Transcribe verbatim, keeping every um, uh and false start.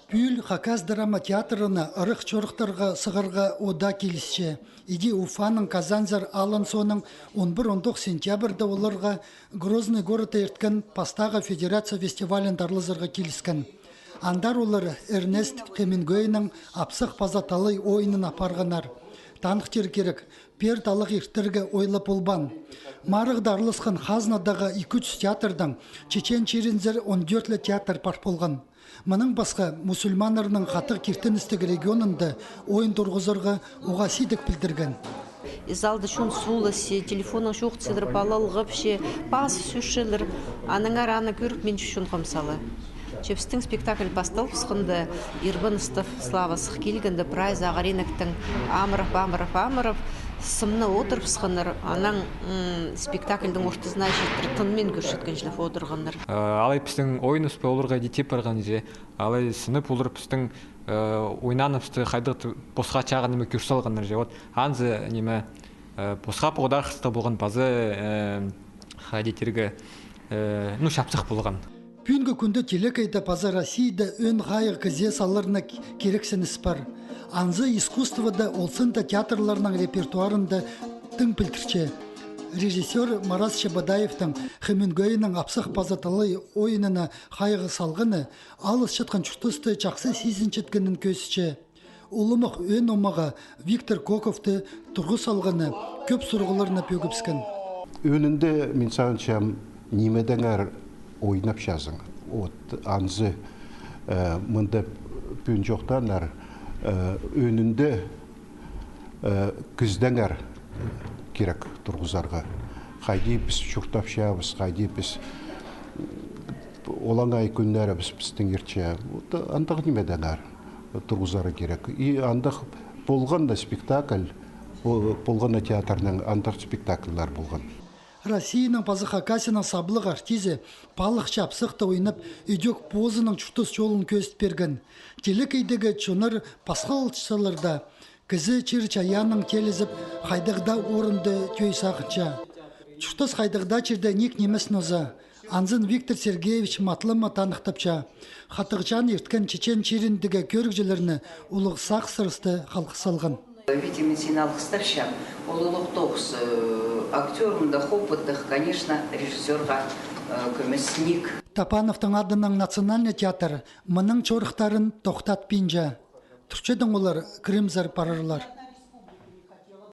Пӱӱл Хакас драма театрына ырах чорыхтарға сығарға удаа килісче. Иди Уфаның Казаньзар алын соонаң он пір-он тоғыс сентябрьда оларға Грозный городта ирткен пастағы федерация фестивалін тарлазарға киліскен. Андар олар Эрнест Хемингуэйнің «Апсах паза талай» ойынын апарғаннар. Таныхтир кирек, пеер талах иртірге ойлап полбаан. Марығда арласхан хазнадағы ікі чӱс театрдаң чечен чирінзер он тӧрт ле театр пар полған. Мының пасха, мусульманнарның хатығ киртіністіг регионында ойын турғызарға уғаа сидік пілдірген. И залда чон сууласча, телефоннаң чоохтап сыдырып алалғапча, пазып сӧсчелер. Аннаңар аны кӧріп, мин чон хомзалам. Че пістің спектакль пасталыбысханда, Ирбаныстың Славазы килгенде, прайзы ағаа иректең амырап, амырап, амырап, сымны одырыбысханнар, анаң, м, спектакльдің ортызына читіре тынмин кӧрчеткенҷілеп одырғаннар. Э, алай пістің ойыныбыс пу оларға тип парған чи, алай сынап олар пістің, э, ойнаныбысты хайдағ-да пасха чағын ниме кӧр салғаннар чи. Вот анзы ниме, э, пасха поғдархыстығ полған паза, э, хайди тирге, э, ну, чапсых полған. Пӱӱнгі кӱнде телекейде паза Россияда ӧӧн хайығ кізее саларына к-, кирексініс пар. Анзы искусствода, ол сында театрларның репертуарында тың пілдірче. Режиссёр Марас Чебодаевтің Хемингуэйнің «Апсах паза талай» ойынына хайығ салғаны алысчатхан чуртасты чахсы сизінчеткенін кӧзітче. Улумах ӧӧн омаға Виктор Коковты турғыс салғаны кӧп сурығларны пӧгібіскен. Ӧӧнінде мин сағынчам, нимедеңер ойнапчазың. Вот анзы, э, мында пӱӱн чоохтааннар, э, ӧӧнінде, э, кізідеңер кирек турғызарға. Хайди піс чуртапчабыс, хайди піс, олаңай кӱннерібіс пістің иртче. Вот андағ нимедеңер турғызарға кирек. И андағ полған на спектакль, пол-, полған на театрның андағ спектакльлар полған. Россияның паза Хакасияның саблығ артизі палыхчы апсахта ойнап, ідӧк позының чуртас чолын кӧзіт пирген. Телекейдегі чоннар пасхалчалар даа, кізі чир-чайааннаң теелізіп, хайдағ даа орында тӧӧй сағынча. Чуртас хайдағ даа чирде ниик нимес нооза. Анзын Виктор Сергеевич матлама таныхтапча. Хатығ чаан ирткен чечен чиріндегі кӧрігҷілерні улуғ сағыссырасты халғап салған. Витя, мин сині алғыстапчам. Ол улуғ тоғыс, э, актёрым даа, опыттығ, конечно, режиссёрға, э, кӧмес ниик. Топановтың адынаң национальный театр мының чорыхтарын тохтатпинча. Турчадаң олар кірімзер парарлар.